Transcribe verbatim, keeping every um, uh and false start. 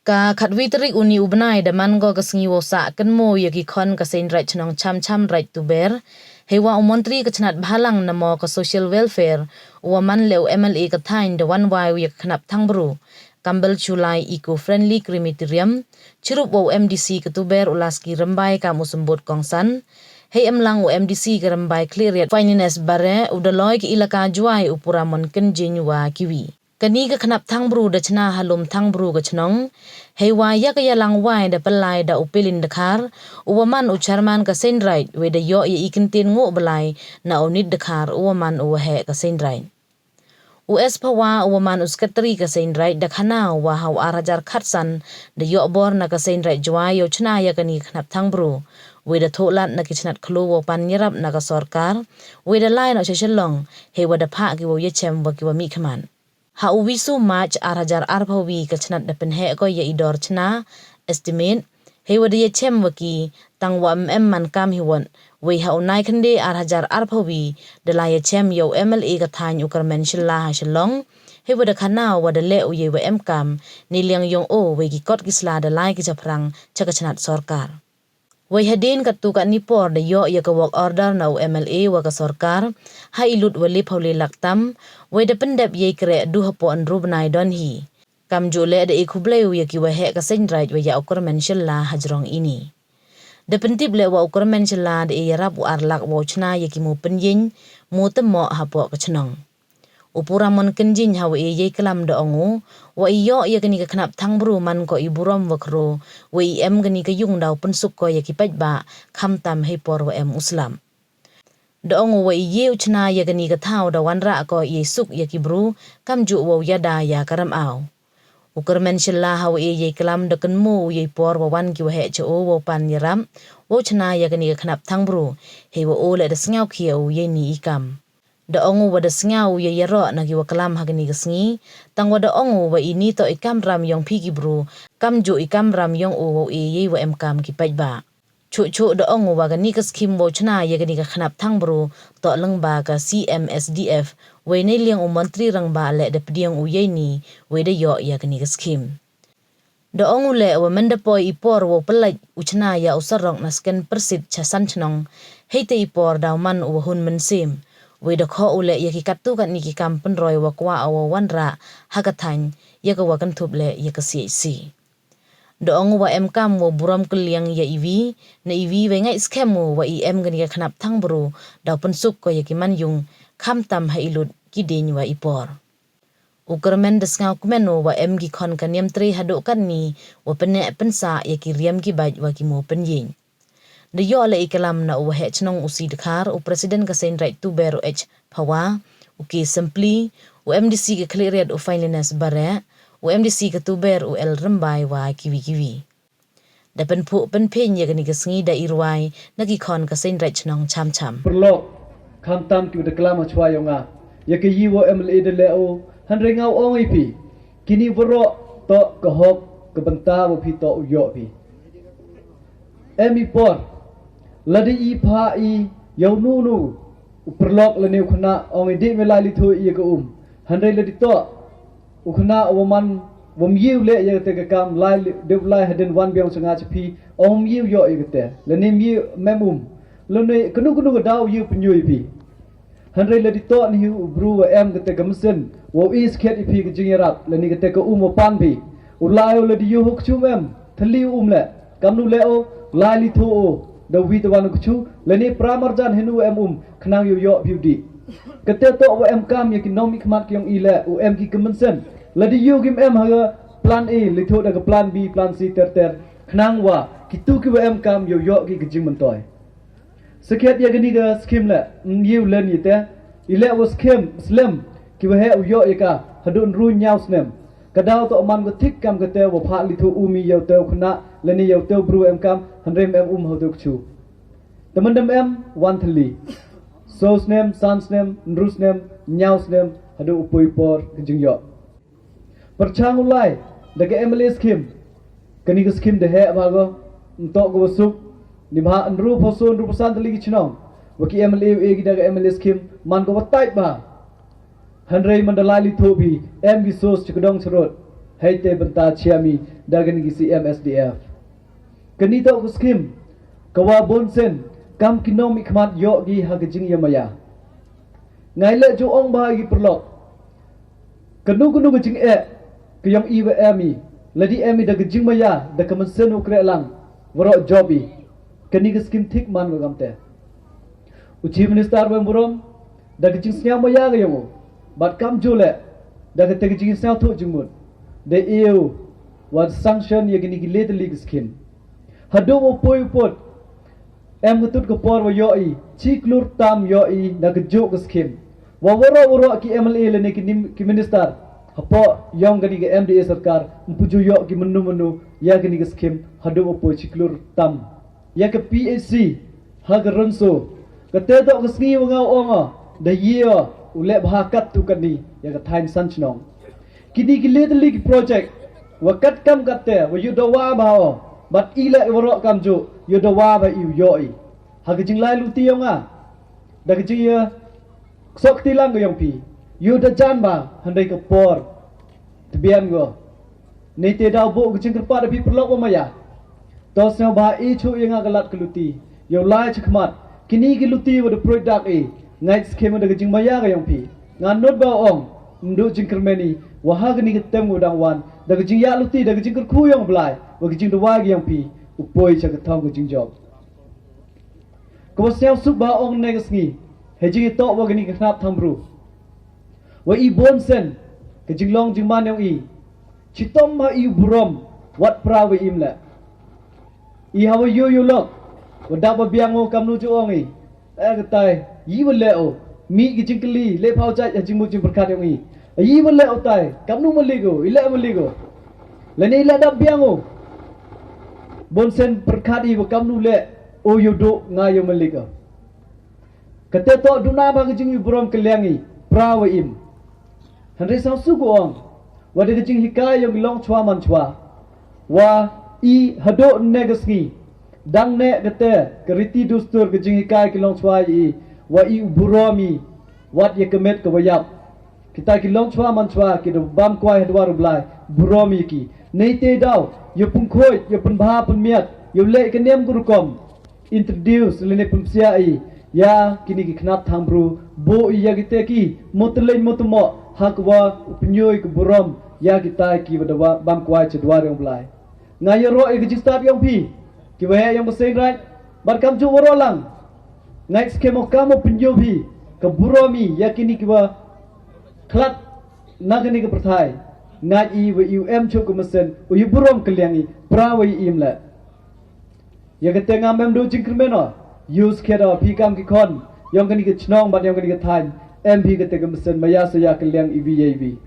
Ka khatwi tarik uni u bnai da man ko ka sngi wow sah kynmaw ya ki khon ka Seiñraij Chnong Chamcham Raij Tuber, heiwa u montri ka chnat bhalang namo ka Social Welfare, uwa man leh u M L A ka thaiñ, da wan wai u ya ka khnap thangbru, Kambal Chulai Eco Friendly Crematorium, chirup wa u M D C ka Tuber u Laski Rymbai kam u symbud kongsan. Hei emlang u M D C ka Rymbai Khliehriat Finelyness Bareh, u Daloi ka Elaka Jowai u Puramon Kynjing wa kiwi. Kani ka khnap thangbru da chna ha lum thangbru ka chnong, heiwa ya ka yalang wai da pynlai da u Pelin Dkhar, uwa man u chairman ka Seiñraij, wei da yoh ya i kyntien nguh blai na u Nit Dkhar, uwa man u waheh ka Seiñraij. U S Phawa, uwa man u secretary ka Seiñraij, da khana u wa ha u ar hajar khatsan da yoh bor na ka Seiñraij Jowai yow chna ya kani ka khnap thangbru, wei da thoh lad na ki chnat khloo wow pan yarap na ka sorkar, wei da lai noh cha Shillong, heiwa da phah ki wow yachem wa kiwa mihkhmat. Ha u wisu March ar hajar arphaw wi ka chnat da pynheh ko ya i dor chna, estimate, heiwa da yachem wa ki, tangwa ym em man kam hi wot. Wei ha u Naikhynde ar hajar arphaw wi da lai yachem ya u M L A ka thaiñ u Kyrmen Shylla ha Shillong, heiwa da khana u wa da leh u yeiwa emkam neiliang yong o, wei ki kot ki sla da lai ki chaphrang cha ka chnat sorkar. Wei hadien kattu katni por da yoh ya ka work order na u M L A wa ka sorkar, ha i lut wa lephaw le lak tam, wei da pyndep yei kreh du hapoh ynru bnai donhi. Kamjooh leh da e khublei u ya ki waheh ka Seiñraij wa ya u Kyrmen Shylla hajrong ini. Da pyntip leh wa u Kyrmen Shylla da e yarap u ar lak wow chna ya ki moo pynyieñ, moo tymmoh hapoh ka chnong. U Puramon Kynjing hawa e yei klam da ong u, wa i yoh ya kani ka khnap thangbru man ko i burom wa khroo, wa i em kani ka yung daw pynsuk ko ya ki paidbah, khamtam heipor wa em u slap. Da ong u wa i ye u chna ya kani ka thaw da wanrah ko yei suk ya ki bru, kamjooh wow yada ya ka rymaw. U Kyrmen Shylla hawa e yei klam da kynmoo u yei por wa wan ki waheh cha o wow pan yarap, wow chna ya kani ka khnap thangbru, heiwa o leh da sngewkhia u yeini i kam. Da ong u wa da sngew u yei yaroh na kiwa klam ha kani ka sngi, tangwa da ong u wa ini toh i kamram yong phi ki bru, kamjooh i kamram yong o wow e yeiwa emkam ki paidbah. Chooh chooh da ong u wa kani ka scheme wow chna ya kani ka khnap thangbru toh lyngba ka C M S D F, wei neiliang u Montri Rangbah leh da pdiang u yeini, wei da yoh ya kani ka scheme. Da ong u leh wa manda poi i por wow pynlait u chna ya u sarok na sken pyrsit cha Sanchnong, heitæ i por daw man u wa hun mynsiem. Wei da khoh u leh ya ki kattu katni ki kam pynroi wa kwah u wow wanrah ha ka thaiñ, ya kawa kynthup leh ya ka C H C. Da ong u wa emkam wow burom kylliang ya iwi na iwi, wei ngait skhem u wa i em kani ka khnap thangbru daw pynsuk ko ya ki manyung, khamtam ha i lut, ki dieñ wa i por. U Kyrmen da sngewkmen u wa em ki khon ka Niamtre hadooh katni wa pynneh pynsah ya ki riam ki bait wa ki moo pynyieñ. Da yoh leh i klam na u waheh chnong u C Dkhar, u President ka Seiñraij Tuber u H Phawa, u K Sympli, u M D C ka Khliehriat u Finelyness Bareh, u M D C ka Tuber u L Rymbai wa kiwi kiwi. Da pynphuh pynphieñ ya kani ka sngi da i rwai na ki khon ka Seiñraij Chnong Chamcham. Pyrlok, khamtam kiwa da klam hachwa yong nga, ya ka yi wa M L A da leh o, hynrei nga ong i phi, kini waroh toh ka hok ka bynta wa phi toh u yoh phi. Em i por, lada i phah i ya unu unu u pyrlok lane u khynnah, ong i dih me lai lithoh ya ka um. Hynrei lada toh u khynnah wa man, wam ye u leh ya katæ ka kam, lai li-, dep lai hadien wan biang cha nga cha phi, ong wam ye u yoh ya katæ, lane wam ye, mem um, lane kano kano ka daw ye u pynyoo ya phi. Hynrei lada toh ni hi u bru wa em katæ ka mynsien wow e skhiat ya phi ka jingyarap, lane katæ ka um wa pan phi, u lai o lada yoo ho kchu, mem thylli u um leh, kamnu leh o, lai lithoh o da wi tawon u kchu, lane pra marjan hinu wa em um, khnang yow yoh phi u dih. Katæ toh wa emkam ya ki nongmihkhmat ki yong i leh, u em ki ka mynsien, lada yoo ki, mem ha ka plan A, lithoh da ka plan B, plan C ter ter, khnang wa kitu kiwa emkam yow yoh ki ka jingmyntoi. Sakhiat ya kani ka scheme leh, ym ye u len yatæ, i leh wa scheme slem, kiwa heh u yoh ya ka hadooh ynru ynñiaw snem. Ka daw toh man ko thik kam katæ wa phah lithoh um i ya utæ u khynnah lane ya utæ u bru wa emkam, hynrei ym em um ha utæ u kchu. Tæ manda ym em, wan thylli. Soo snem, san snem, ynru snem, ynñiaw snem, hadooh u poi por ka jingyoh. Pyrchang u lai da ka M L A scheme. Kani ka scheme da heh bha ko, ymtoh kawa suk, neibhah ynru phaw soo, ynru phaw san tylli ki chnong wa ki M L A u e ki da ka M L A scheme, man ko wa tight bha. Hynrei manda lai lithoh phi, em ki source cha kdong cha rood. Hei te bynta chiami da kani ki C M S D F. Kani toh ka skim ka wa bun sien kam ki nongmihkhmat yoh ki ha ka jingya maya. Ngai le ju ong bha i ki pyrlok, kanu kanu ka jingeh ka yong i wa em i, ladi em i da ka jingmaya, da ka mynsiem u kreh lang, waroh jop i. Kani ka skim thik man ka kamte. U Chief Minister wa em burom, da ka jingsngew maya ka yong u, bad kamjooh le da kate ka jingsngew thoh jingmut, da e u wa sanction ya kini ki le tylli ki skim. Haduh wa poi u pud, em ka tut ka por wa yoh i chi klur tam yoh i na ka juh ka skim. Wa waroh waroh ki M L A lane ki nim-, ki minister hapoh yong kani ka M D A sorkar, ym pu ju yoh ki mynnu mynnu ya kani ka skim haduh wa poi chi klur tam. Ya ka P H C ha ka Rynso, kate toh ka sngi wa nga ong o, da ye o u leh bha kat tu kat ni ya ka thaiñ Sanchnong. Kini ki le tylli ki project wa kat kam kate wa yoh dawa bha o, bad i le waroh kamjooh yoh dawa bha i u yoh i. Ha ka jinglai luti yong nga, da ka jingya sok ti lang ka yong phi, yoh da jan bha, hynrei ka por tbian ko. Neite daw buh ka jingkyrpad da phi pyrlok wa maya. To sngewbha i chuh ya nga ka lad ka luti, yow lai chakhmat. Kini ki luti wa da pruid dak i, ngait skim da ka jingmaya ka yong phi. Nga nud bha ong, ym duh jingkyrmen i wa ha kani ka tem wa dang wan, da ka jingya luti, da ka jingkyrkhu yong Blai, wa ka jingdawa ka yong phi u poi cha ka thong ka jingjop. Ka wa sngewsuk bha ong ne ka sngi, hei jingtoh wa kani ka khnap thang bru, wa i bun sien ka jinglong jingman yong i, chitom ha i u burom, wat pra wa im le. I ha wa yoh yoh lok, wa dap wa biang o, kamnu ju ong i. Eh, ka tai, i wa le o, mih ki jingkylli le phaw jait ha jingmut jingpyrkhat yong i. I wa le o tai, kamnu malik o, i le malik o, lane i le dap biang o. Bun sien pyrkhat i wa kamnu le o yow duh, nga yow malik o. Kate toh duna bha ka jingyoh burom ka liang i, pra wa im. Hynrei sngewsuk u ong, wa da ka jinghikai yong ki longchwa manchwa, wa i haduh ne ka sngi, dang ne kate ka riti dustur ka jinghikai ki longchwa ya i, wa i u burom i, wat ya ka met ka wa yap. Kita ki longchwa manchwa ki da bam kwai ha dwar u Blai, burom i ki. Neite daw yow pynkhuid, yow pynbha pynmiat, yow leh ka niam ka rukom, introduce lane pynpsiah i ya kini ki khnap thang bru, buh i ya kite ki mutylleiñ mutumoh, ha ka wa u pynyoo i ka burom ya kita ki wa da wa bam kwai cha dwar yong Blai. Nga yaroh i ka jingstad yong phi ki wa heh yong ka seng raij, bad kamjooh waroh lang. Ngait skem o kam o pynyoo phi ka burom i ya kini ki wa khlad na kani ka pyrthai. Ngait i wa i u em chuh ka mynsiem u yoh burom ka liang i, pra wa i im le. Ya kate ngam em duh jingkyrmen o, yow skhiat o, phi kam ki khon yong kani ka chnong bad yong kani ka thaiñ, em phi kate ka mynsiem maya saya ka liang i wi ya i wi.